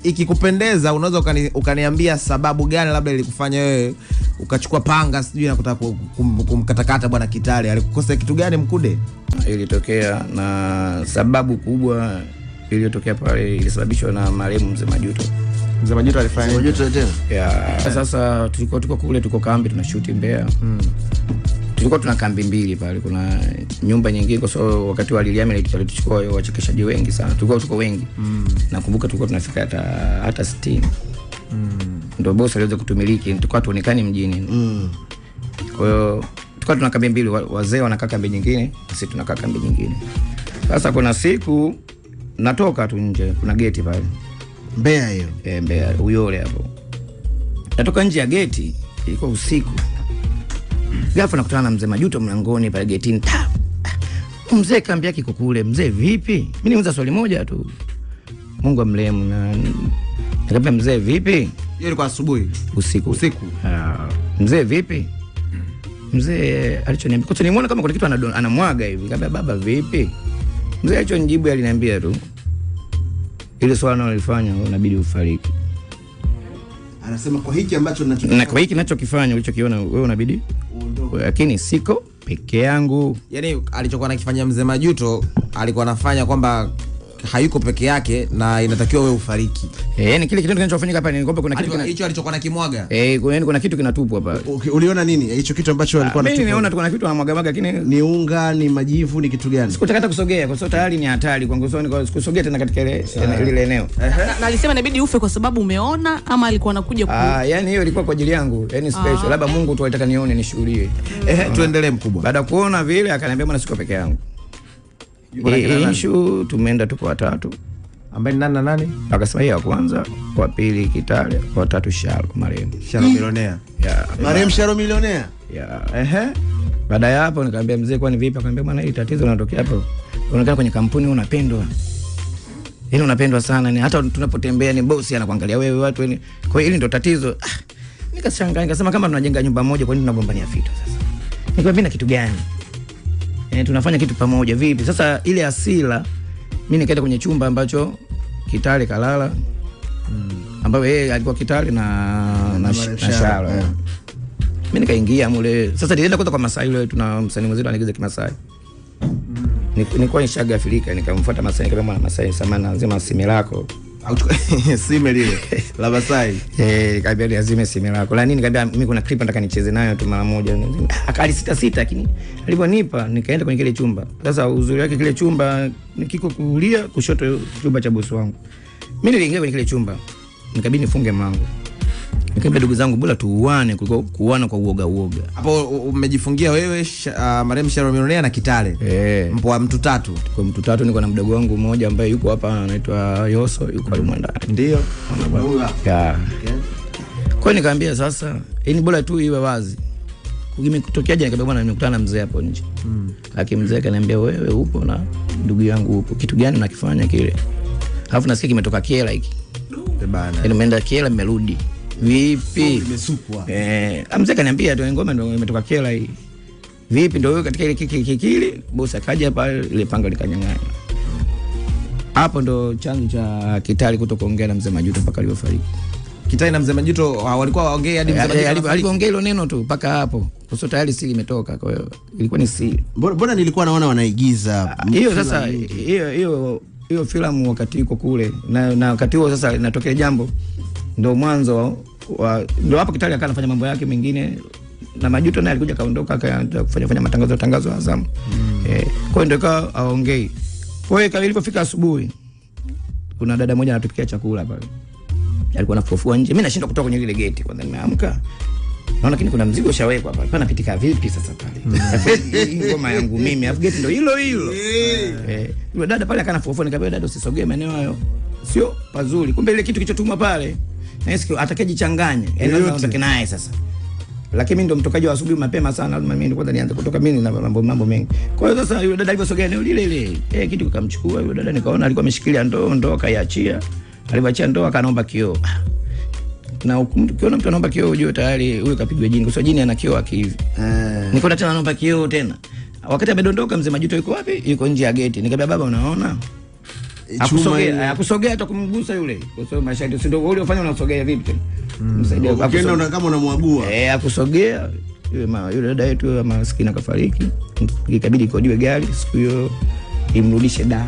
Ikikupendeza unaweza ukaniambia sababu gani labda ilikufanya wewe ukachukua panga sijui na kutaka kumkatakata bwana Kitale. Alikukosa kitu gani Mkude? Ilitokea na sababu kubwa iliyotokea pale ilisababishwa na marehemu Mzee Majuto. Mzee Majuto alifanya nini? Majuto tena? Yeah. Sasa tulikuwa tuko kule, tuko kambi tunashoot Mbeya. Tulikuwa tuna kambi mbili pale, kuna nyumba nyingine kwa sababu wakati wa Liliame alituchukua wachekeshaji wengi sana. Tulikuwa tuko wengi. Nakumbuka tulikuwa tunafika hata 60. Ndio boss aliweza kutumiliki, tulikuwa tuonekani mjini. Kwa hiyo tulikuwa tuna kambi mbili, wazee wanakaa kambi nyingine, sisi tunakaa kambi nyingine. Sasa kuna siku natoka tu nje, kuna geti pale. Mbeya hiyo. Mbeya, Uyole hapo. Natoka nje ya geti, ilikuwa usiku. Ghafla nakutana na Mzee Majuto mlangoni pale getini. Mzee kambi yake iko kule. Mzee vipi? Mimi niuliza swali moja tu. Mungu amrehemu. Na nikamwambia mzee vipi? Hiyo ilikuwa asubuhi. Usiku. Usiku. Mzee vipi? Mzee alichoniambia, kwa sababu nimeona kama kuna kitu anamwaga hivi. Nikamwambia baba vipi? Mzee alichonijibu aliniambia tu, ile swala nalolifanya inabidi ufariki. Anasema kwa hiki ambacho ninachokifanya. Na kwa hiki ninachokifanya ulichokiona wewe unabidi uondoke. Lakini siko peke yangu. Yaani alichokuwa anakifanya Mzee Majuto alikuwa anafanya kwamba hayuko peke yake na inatakiwa wewe ufariki. Yaani kile kitendo kinachofanyika hapa ni kwamba kuna kitu hicho alichokuwa anakimwaga. Yaani kuna kitu kinatupwa hapa. Okay, uliona nini? Hicho kitu ambacho alikuwa anatupa. Mimi nimeona tu kuna kitu anamwaga mwaga, lakini ni unga, ni majivu, ni kitu gani? Sikutaka hata kusogea kwa sababu tayari ni hatari kwangu, so sikusogea tena katika ile ile eneo. Na alisema inabidi ufe kwa sababu umeona ama alikuwa anakuja ku yaani hiyo ilikuwa kwa ajili yangu, yaani special. Labda Mungu tu alitaka nione nishuhudie. Tuendelee mkubwa. Baada kuona vile akaniambia bwana siko peke yangu. Issue tumeenda tuko watatu. Ambaye ni nani na nani? Akasema yeye wa kwanza, wa pili Kitale, wa tatu Sharo marehemu. Sharo milionea. Yeah. Marehemu Sharo milionea. Yeah. Baada ya hapo nikamwambia mzee kwani vipi? Akamwambia bwana hili tatizo linatokea hapo. Unaonekana kwenye kampuni unapendwa. Yaani unapendwa sana, ni hata tunapotembea ni bosi anakuangalia wewe watu yani. Kwa hiyo hili ndio tatizo. Nikashangaa nikasema kama tunajenga nyumba moja kwa nini tunagombania fito sasa? Nikamwambia na kitu gani? Tunafanya kitu pamoja vipi? Sasa ile hasira mimi nikaenda kwenye chumba ambacho Kitale kalala. Ambapo yeye alikuwa Kitale na Sharo. Mimi nikaingia mule. Sasa nilienda kwanza kwa Masai yule, tuna msanii mwenzetu anaigiza Kimasai. Nilikuwa nishaga Afrika, nikamfuata Masai nikamwambia bwana Masai samahani lazima simu lako. Simu lile la Masai. Nikamwambia lazima simu lako. La nini? Nikamwambia mimi kuna clip nataka nicheze nayo tu mara moja. Akali sita sita, lakini aliponipa nikaenda kwenye kile chumba. Sasa uzuri wake kile chumba nikiko kulia kushoto chumba cha bosi wangu. Mimi niliingia kwenye kile chumba. Nikabidi nifunge mlango. Nikamwambia ndugu zangu bora tuuane kuliko kuuana kwa uoga uoga. Hapo umejifungia wewe marehemu Sharo milionea na Kitale. Mpo wa mtu tatu. Kwa mtu tatu niko na mdogo wangu mmoja ambaye yuko hapa anaitwa Yoso, yuko pale ndani. Ndio. Yeah. Okay. Kwa hiyo nikamwambia sasa, yani bora tu iwe wazi. Kimetokeaje? Nikamwambia bwana nimekutana na mzee hapo nje. Lakini mzee akaniambia wewe upo na ndugu yangu upo. Kitu gani unakifanya kile? Alafu nasikia kimetoka Kiela hiki. Bana. Yaani umeenda Kiela mmerudi. Vipi? Imesukwa. Mzee kaniambia tu ngoma ndio imetoka Kiela hii. Vipi ndio wewe katika ile kikili bosi akaja pale ile panga likanyang'anya. Hapo ndo chanzo cha Kitale kutokuongea na Mzee Majuto mpaka alipofariki. Kitale na Mzee Majuto walikuwa waongea hadi Mzee Majuto aliongea hilo neno tu mpaka hapo. Kwa sababu tayari siri imetoka, kwa hiyo ilikuwa ni siri. Mbona nilikuwa naona wanaigiza hiyo sasa hiyo filamu wakati yuko kule na wakati huo sasa inatokea jambo ndio mwanzo ndio hapo Kitale akawa anafanya mambo yake mengine na Majuto naye alikuja kaondoka akaanza kufanya matangazo tangazo Azam. Kwa hiyo ndio ikawa aongei. Kwa hiyo ilipofika asubuhi kuna dada mmoja anatupikia chakula pale. Alikuwa anafufua nje. Mimi nashindwa kutoka kwenye ile geti kwanza nimeamka. Naona lakini kuna mzigo ushawekwa pale. Pana pitika vipi sasa pale? Ngoma yangu mimi, afu geti ndio hilo hilo. Yule dada pale akana fufua, nikamwambia dada usisogee maeneo hayo. Sio pazuri. Kumbe ile kitu kilichotumwa pale na yeye atakayejichanganya. Yaani lazima aondoke naye sasa. Lakini mimi ndo mtokaji wa asubuhi mapema sana, mimi ndo kwanza nianze kutoka mimi na mambo mengi. Kwa hiyo sasa yule dada aliposogea eneo lile ile, kitu kikamchukua yule dada, nikaona alikuwa ameshikilia ndoo akaiachia. Alipoachia ndoo akaomba kioo. Na ukiona mtu anaomba kioo ujue tayari huyo kapigwa jini, kwa sababu jini ana kioo hivi. Nikaona tena anaomba kioo tena. Wakati amedondoka Mzee Majuto yuko wapi? Yuko nje ya geti. Nikamwambia baba unaona? Chuma Akusogea, ile. akusogea hata kumgusa yule. Kwa sababu mashati si ndio ule ufanya unasogea vipi tena? Msaidia Ukienda akusogea. kama unamwagua. Akusogea yule yule dada yetu yule maskini akafariki. Ikabidi ikodiwe gari siku hiyo imrudishe Dar.